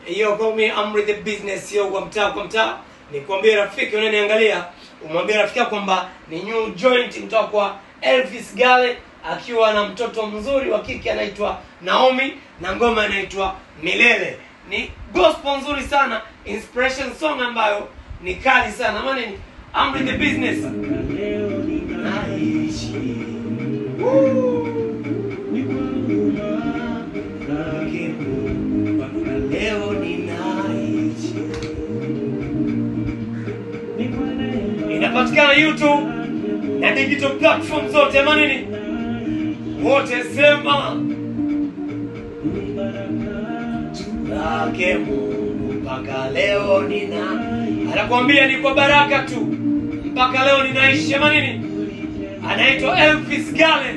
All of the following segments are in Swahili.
Hiyo kwa mimi Amri the Business, hiyo kwa mtaa kwa mtaa. Nikwambie rafiki unaniangalia, umwambie rafiki yako kwamba ni new joint kutoka kwa Elvis Gale akiwa na mtoto mzuri wa kike anaitwa Naomi na ngoma inaitwa Milele. Ni gospel nzuri sana, inspiration song ambayo ni kali sana. Maana ni Amri the Business. Naishi. Woo! Leo ninaishi. Inapatikana YouTube na digital platform zote, ama nini? Wote sema lake Mungu mpaka leo nina, anakuambia ni kwa baraka tu mpaka leo ninaishi, ama nini? Anaitwa Elvis Gale,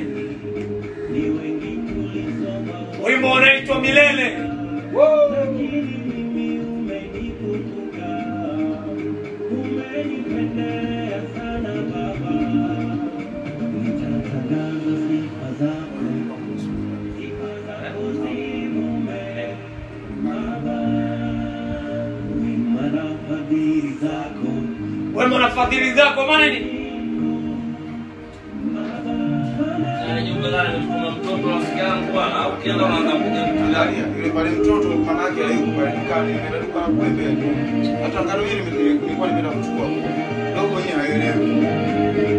wimbo unaitwa Milele. Woo! Wema na fadhili zako, maana nini? Yule pale mtoto mama yake hayuko pale dukani, nimeenda duka la kule mbele. Hata ngano hili nilikuwa nimeenda kuchukua. Dogo yenyewe haielewi.